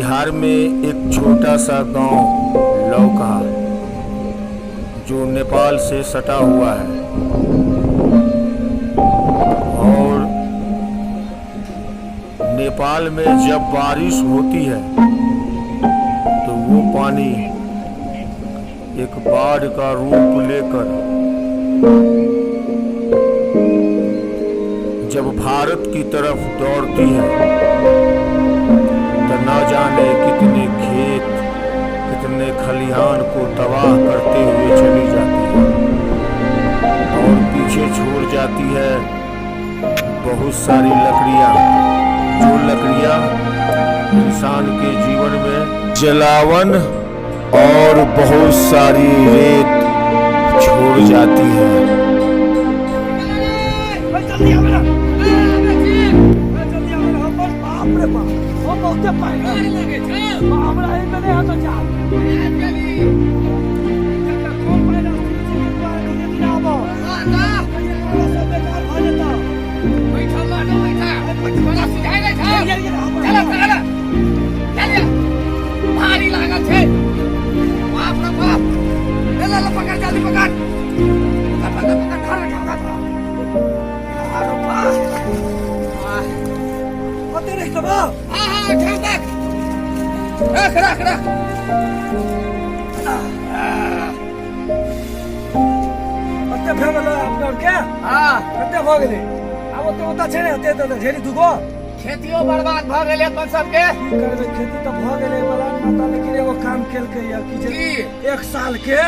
बिहार में एक छोटा सा गांव लौकहा, जो नेपाल से सटा हुआ है और नेपाल में जब बारिश होती है तो वो पानी एक बाढ़ का रूप लेकर जब भारत की तरफ दौड़ती है तो ना जाने कितने खेत, कितने खलिहान को तबाह करते हुए चली जाती है और पीछे छोड़ जाती है बहुत सारी लकड़ियां, जो लकड़ियां इंसान के जीवन में जलावन और बहुत सारी रेत छोड़ जाती है। भारी लागल छै, बाप रे बाप। ले ले ले, पकड़, जल्दी पकड़, पकड़ पकड़, धर धर धर। अरे बाप, कते रहि देबा? हाँ हाँ, उठाओ तक, रख रख रख। कते भए गेलै अपना के? हाँ। कते भऽ गेलै? आब ओते ओतऽ छै ने, ओते ओते ढेरी दुगो। खेतियो बर्बाद भऽ गेलै अपन सबके। की करबै, खेती तऽ भऽ गेलै बलान माता, लेकिन एगो काम केलकै या कि जे की? एक साल के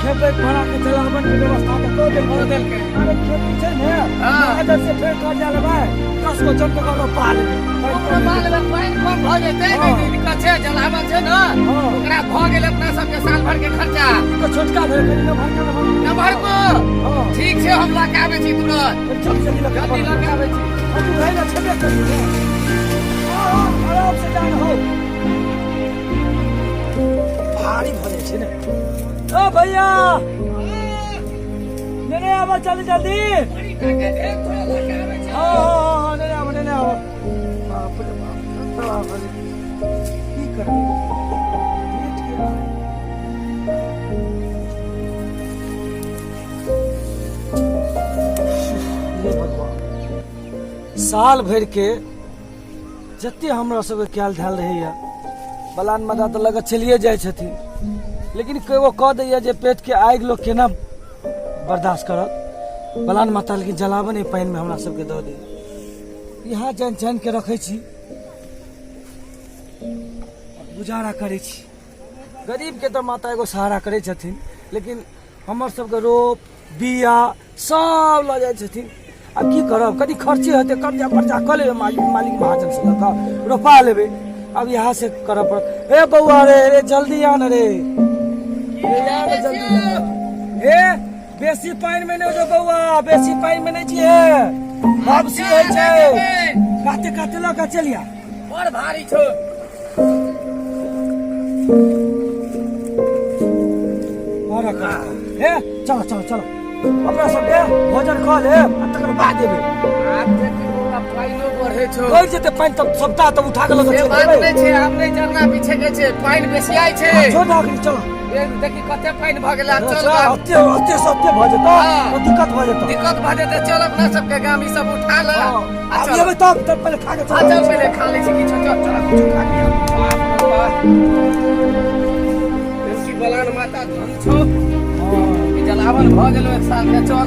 खेबै बना के जलावन के व्यवस्था तऽ कऽ देलकै। कऽ देलकै। अरे खेती छै ने, हाँ। महाजन से फेर कर्जा लेबै, 10 गो जन के रोपा लेबै। ओकरो बाल में पानि कम भऽ जेतै। हाँ। नहि दिक्कत छै, जलावन छै ने। हाँ। ओकरा भऽ गेल अपना सबके साल भर के खर्चा। ई तऽ छोटका भेल, कनि नमहर के नमहर। नमहर को। हाँ। ठीक छै, हम लऽ के आबै छी तुरंत। चल, जल्दी लऽ के जल्दी लऽ के आबै छी। तू रहि ने छेबे करी। हाँ, आराम से जान हो, भारी भऽ जाइ छै ने। ओ भैया, नेने आबऽ, जल्दी जल्दी। हाँ हाँ हाँ, नेने आबऽ, नेने आबऽ। बाप रे बाप, तबाह भऽ गेल। की करबै पेट के? हे भगवान, साल भरि के जते हमरा सबके कयल धयल रहैया, बलान माता तऽ लग चलिए जाइ छथिन, लेकिन केओ कह दैया जे पेट के आगि लोग केना बर्दाश्त करत? बलान माता लेकिन जलावन एहि पानिमे हमरा सबके दऽ दैया। यहाँ जानि जानि के रखै छी, गुजारा करै छी। गरीबके तऽ माता एगो सहारा करै छथिन, लेकिन हमर सबके रोप बिया सब लऽ जाइ छथिन। आब की करब? कनि खर्चे हेतै, कर्जा पर्चा कऽ लेबै मालिक मालिक महाजनसँ लऽ कऽ रोपा लेबै। आब इएह से करऽ पड़त। हे बौआ रे, रे जल्दी आन रे, रे आ ने जल्दी आ। हे, बेसी पानि मे नहि जो बौआ, बेसी पानि मे नहि जिहे, वापसी होइ छै। काते काते लऽ कऽ चलि आ। बड़ भारी छौ। और हे, चलो चलो चलो, अपना सबके भोजन कऽ लेब आ तकर बाद एबै। आब देखी बौआ, पानिओ बढ़े छौ। बढ़ि जेतै पानि तब सबटा तब उठा कऽ लऽ कऽ से चलि बात जेबै। नहि छै, आब नहि जरना पीछे के छै, पानि बेसी आइ छै। छोड़ दऽ अखनी, चलो। ए, देखी कते पानि भऽ गेलै, आब चल। चल, बाप। ओते ओते से ओते भऽ जेतौ हाँ। तऽ दिक्कत भऽ जेतौ। दिक्कत भऽ जेतै। चल, अपना सबके गाम ई सब उठा ले। हाँ, आ आब चल। एबै तब तब पहिले खा के आ चल। चल, पहिले खा लै छी किछो। चल चल, किछो खा के आब। बाप रे बाप, बेसी बलान माता धन छौ। हाँ। ई जलावन भऽ गेलो एक साल के। चल।